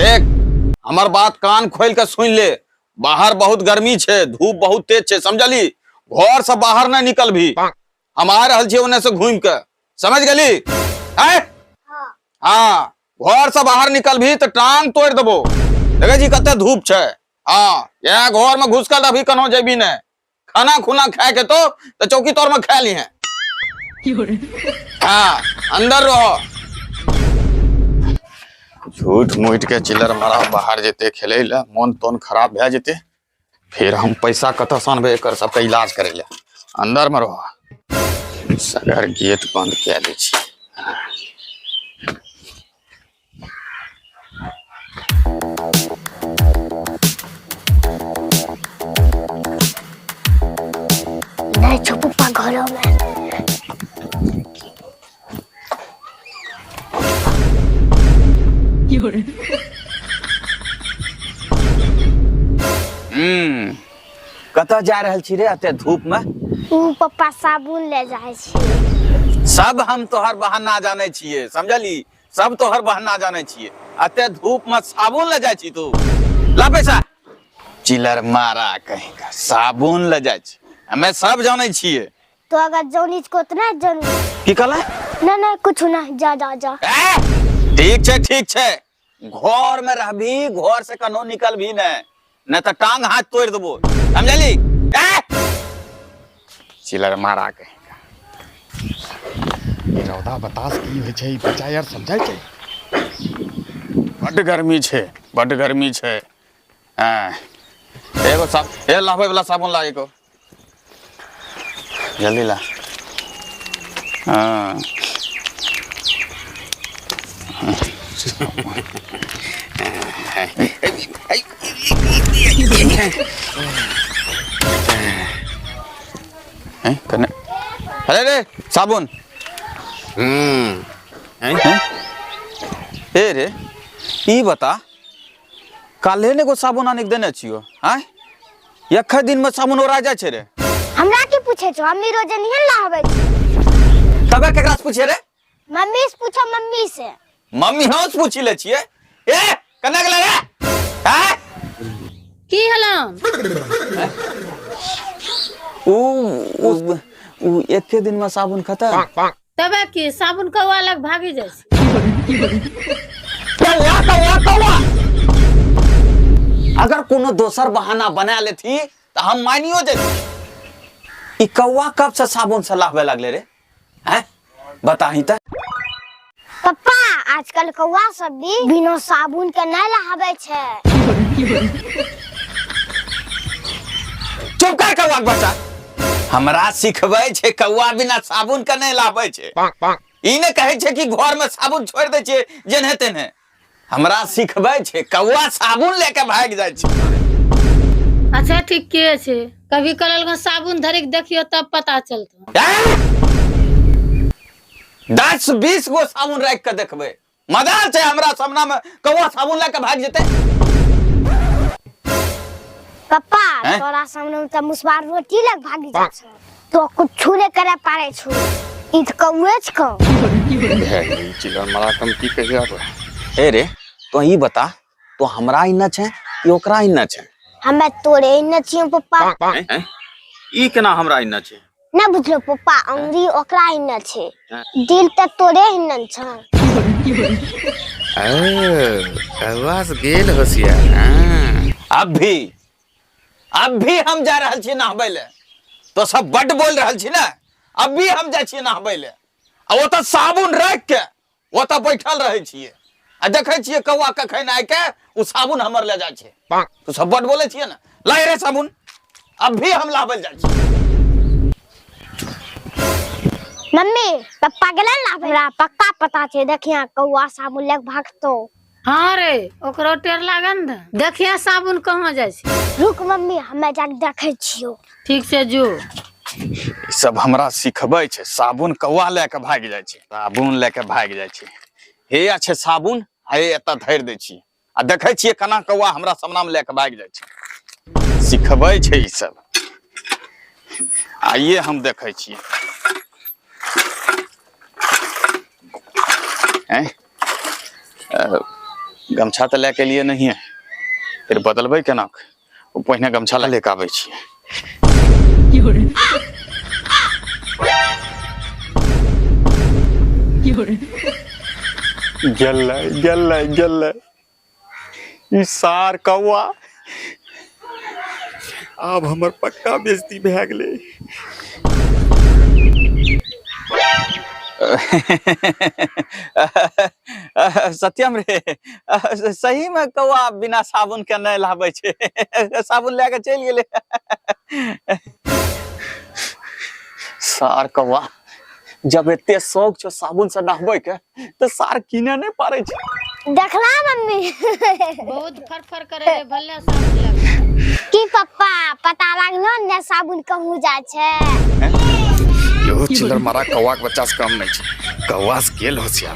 देख, हमर बात कान खोल के सुन ले। बाहर बहुत गर्मी छे, धूप बहुत तेज छे, समझली? घर से बाहर नहीं निकल भी। हम आ रहल छियै ओने से घूम के, समझ गेली? हैं? हाँ, घर से बाहर निकल भी तो टांग तोड़ देबो। देखे छी कते धूप छे। हाँ, यह घर में घुस कर अभी कनो जेबी ने। खाना खुना खाए के तो चौकी तौर में खा ली है। हाँ, अंदर रहो। झूठ मूठ के चिल्लर मारा बाहर जेते खेले ला, मन तोन खराब भए जेते, फिर हम पैसा कतऽ से अनबै एकर सबके इलाज करे ला। अंदर में रहो। सगर गेट बंद कए दै छी। नहि छौ पप्पा घरोमे। कतऽ जा रहल छी रे एते धूप में? ऊ पप्पा, साबुन ले जाइ छी। सब हम तोहर बहाना जानै छियै, समझली? सब तोहर बहाना जानै छियै। एते धूप में साबुन ले जाइ छी तू? ला पैसा। चिलर मारा कहीं का, साबुन ले जाइ छी। हमे सब जानै छियै। तो अगर जोनी को उतना जोनी। की कहला? ना ना, कुछ ना, जा जा जा। ए, ठीक छै, ठीक छै। घर में रहबी, घर से कनो निकलबी ने, नहीं तो टांग हाथ तोड़ देबो, समझली? ए! चिलर मारा के। ई रौदा बतास की होइ छै, ई बच्चा यार समझै छै? बड्ड गर्मी छै, बड्ड गर्मी छै। हाँ, एगो साब ए लाबै वाला साबुन ला एगो, जल्दी ला। हाँ, हैं कने? अरे रे, साबुन। हैं? ए रे, ई बता, काल्हे ने एगो साबुन आनिक देने छियो, आँय? एक दिन में साबुन ओरा जाइ छै रे? हमरा की पूछे छो? हमी रोज नहीं लाबै छी। तबे केकरा से पूछे रे? मम्मी से पूछो, मम्मी से। मम्मी हम से पूछी ले छियै। ए, कने गेलै रे? आँय? की हलन? ऊ ऊ ऊ एके दिन में साबुन खत्म। तबे की, साबुन कौआ लग भागी जाइ छै। कौआ कौआ कौआ। अगर कोनो दोसर बहाना बना लेथी तऽ हम मानियो जेती। ई कौआ कब से साबुन से लाबे लगले रे? हैं, बताही तऽ। पप्पा, आजकल कौआ सब भी बिना साबुन के नहीं नहाबै छै। चुप कर कौआ के बच्चा, हमरा सिखबै छै कौआ बिना साबुन के नहि लाबै छै। ई ने कहै छै कि घर में साबुन छोड़ि दै छियै जेन्हे तेन्हे। हमरा सिखबै छै, कौआ साबुन लेके भागि जाइ छै। अच्छा, ठीके छै। कभी कलल साबुन धरि के देखियो, तब पता चलतो। 10-20 गो साबुन राखि के देखबै, मजाल छै हमरा सामना में कौआ साबुन लए के भागि जेतै। पप्पा, हैं? तोरा सामने में तऽ मुसबा रोटी लग भागी जाइ छौ, तो कुछू नहीं करे पारे छौ। ई तऽ कौए छौ। चिलर मारा कम की कहिया आब। ए रे, तो ई बता, तो हमरा इन्ना छै कि ओकरा इन्ना छै? हमे तोरे इन्ने छियौ पप्पा। हैं? ई केना हमरा इन्ना छै? न बुझलो पप्पा, अंगुरी ओकरा इन्ने छै, दिल तऽ तोरे इन्ने छौ। कौआ से गेल होशियार, हाँ। अब भी, अब भी हम जा रहल छी नहबै ले। तो सब बड्ड बोल रहल छी ने। अब भी हम जाइ छियै नहबै ले आ ओतऽ साबुन राखि के ओतऽ बैठल रहै छियै आ देखै छियै कौआ कखन आइ के ओ साबुन हमर ले जाइ छै। तो सब बड्ड बोलै छियै ने, लाय रे साबुन, अब भी हम लाबै जाइ छियै। मम्मी, पप्पा गेलै ने लाबै, हमरा पक्का पता छै, देखिया कौआ साबुन लए के भागतो। हाँ रे, ओकरो टेर लागन ने, देखिया साबुन कहाँ जाइ छै। रुक मम्मी, हमे जाके देखै छियौ। ठीक से जो। ई सब हमरा सिखबै छै, साबुन कौआ लए के भागि जाइ छै, साबुन लए के भागि जाइ छै। हे आ छै साबुन, हे एतऽ धरि दै छी आ देखै छियै केना कौआ हमरा सामना मे लए के भागि जाइ छै। सिखबै छै ई सब, आइए हम देखै छियै। हैं? गमछा तऽ लए के लिए नहिए, फिर बदलबै केना? ओ पहिने गमछा लए के आबै छियै। गेलै गेलै गेलै ई सार कौआ, आब हमर पक्का बेइज्जती भए गेलै। सत्यम रे, सही में कौआ बिना साबुन के नहि लाबै छै, साबुन लए के चलि गेलै सार कौआ। जब एते शौक छौ साबुन से नहबै के, तऽ सार कीने नहि पारै छै। देखला मम्मी? बहुत फरफर करे रहे, भले साबुन लगे। की पप्पा, पता लागलो ने साबुन कहूँ जाइ छै? इहो चिल्लर मारा कौआ के बच्चा से कम नहीं छै, कौआ से गेल होशियार।